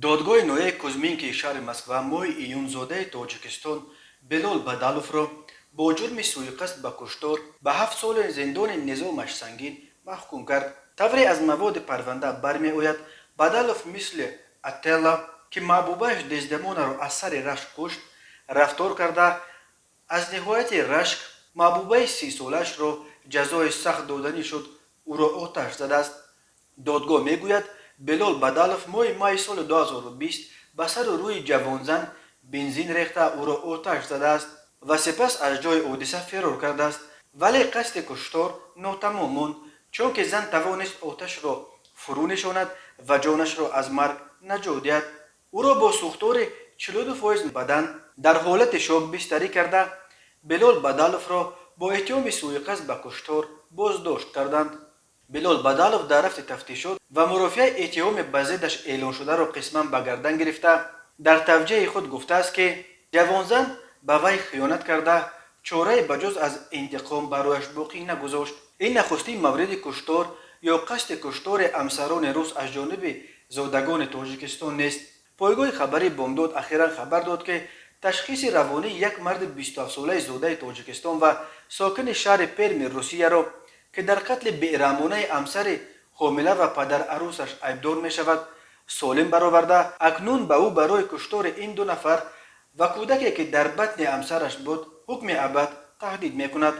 Додгоҳи ноҳияи Кузьминкии шаҳри Москва моҳи июн зодаи Тоҷикистон Билол Бадаловро бо ҷурми суиқасд ба куштор ба 7 соли зиндони низомаш сангин маҳкум кард. Тавре аз маводи парванда бармеояд, Бадалов мисли Отелло, ки маҳбубааш Дездемонаро аз сари рашк кушт, рафтор карда, аз ниҳояти рашк маҳбубаи 30-солаашро ҷазои сахт доданӣ шуд, ӯро оташ задааст. Додгоҳ мегӯяд, Билол Бадалов моҳи майи соли 2020 ба сару рӯи ҷавонзан бензин рехта, ӯро оташ задааст ва сипас аз ҷои ҳодиса фирор кардааст. Вале қасди куштор нотамом монд, чунки зан тавонист оташро фурӯ нишонад ва ҷонашро аз марг наҷот диҳад. Ӯро бо сӯхтори 42% бадан дар ҳолати шок бистарӣ карда, Билол Бадаловро бо иттиҳоми суиқасд ба куштор боздошт карданд. Билол Бадалов дар рафти тафтишот ва мурофиаи иттиҳоми ба зиддаш эълоншударо қисман ба гардан гирифта, дар тавҷеҳи худ гуфтааст, ки ҷавонзан ба вай хиёнат карда, чорае ба ҷуз аз интиқом барояш боқӣ нагузошт. Ин нахустин мавриди куштор ё қасди куштори ҳамсарони рус аз ҷониби зодагони Тоҷикистон нест. Пойгоҳи хабарии «Бомдод» ахиран хабар дод, ки ташхиси равонии як марди 27-солаи зодаи Тоҷикистон ва сокини шаҳри Перми Русияро, ки дар қатли бераҳмонаи ҳамсари ҳомила ва падарарӯсаш айбдор мешавад, солим бароварда, акнун ба ӯ барои куштори ин ду нафар ва кӯдаке, ки дар батни ҳамсараш буд, ҳукми абад таҳдид мекунад.